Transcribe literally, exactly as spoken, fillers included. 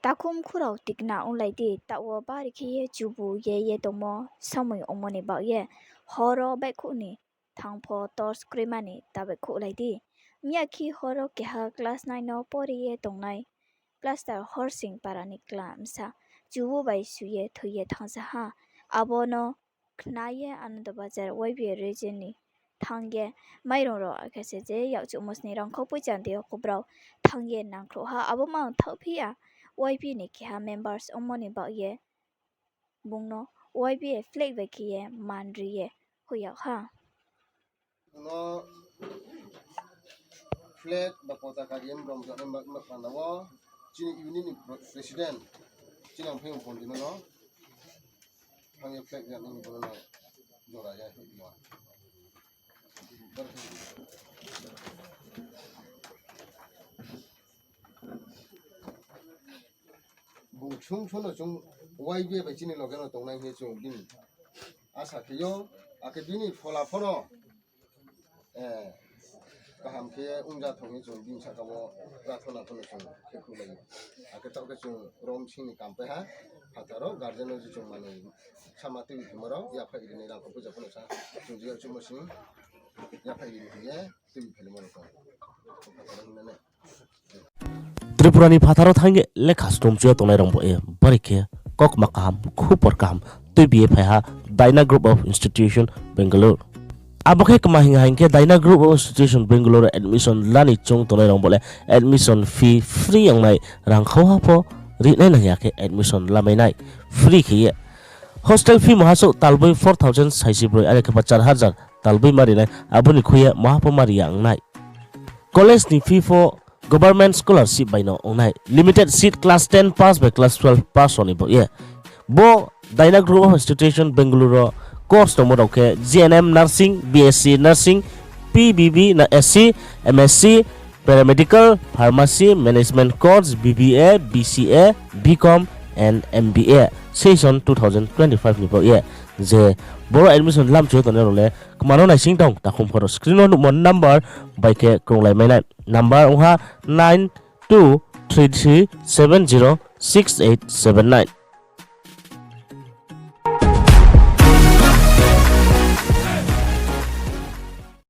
Takhum khurao tikna onglai di, taoh wo bari khe ye chubu ye ye tongmo somoi ongmo ni baoh ye, hor wo baihkhouh ni thang pho torch kroima ni ta baihkhouh lai di. Miyakhe hor wo keha class nine no pori ye tongnai Plaster Horsing para ni kla bsa chubu bai su ye thoi ye thanngsa ha. Abo no khna ye Ananda Bazar Y B A region ni thanng ye mairung rao akhe se je yakchuhmo sni rangkhau poicha tei yo kubrao thanng ye nangkhruh ha. Abo mang thaohphi ya, Y B A ni keha members ongmo ni baoh ye bung no Y B A flag bai khe ye manri ye hoih yag ha. No flag ba potaka ri ye brom jora ma, ma panda wo chini unit ni president chini ang phai pon di no no thang ye flag ya nini bono no jora ya hoih ya. Bung sung sung no chung Y B A bai chini loge no tongnai hing ye chung bini asa khe yo, akhe bini phola pho no, eh, kaham khe ongja thong hing ye chung bini saka wo prathona pho no chung khe khuhlai ou. Akhe taoh khe chung rom sing ni kam pai ha, phathar wo guardian no je chung manoi sama tuibi phaimo rao yaphai ri nai rangkhau poicha pho no sa chung je yakchuhmo sing yaphai ri ni hing ye tuibi phaimo rao tong. Tripura ni phathar wo thanng ye lekha stomchu ye tongnai rao bo ye bari khe kaukma kaham, khupor kaham tuibi ye phai ha Dyna Group of Institution, Bangalore. Abo khe kma hing ha hing khe Dyna Group of Institution, Bangalore admission la ni choung tongnai rao bo le admission fee free ongnai, rangkhau ha pho rinai nang ya khe admission lamai nai free khe ye. Hostel fee maha souh talboi four thousand saisi broi, are khe ba char hajar talboi ma ri nai, abo ni khui ye maha pho ma ri ya ong nai. College ni fee pho government scholarship bai no ong nai. Limited seat class ten pass bai class twelve pass rao ni baoh ye. Bo Dyna Group of Institution Bangalore wo course tongmo rao khe G N M Nursing, B S C Nursing, P B B na S C, M S C, Paramedical, Pharmacy, Management Course, B B A, B C A, B Com and M B A, session two thousand twenty-five ni baoh ye. Je boro admission lamchu ye tongnai rao le kma no naising tong, takhum pho ro screen wo nuhmo number bai khe krunglai mai nai. Number ong ha nine two three three seven zero six eight seven nine.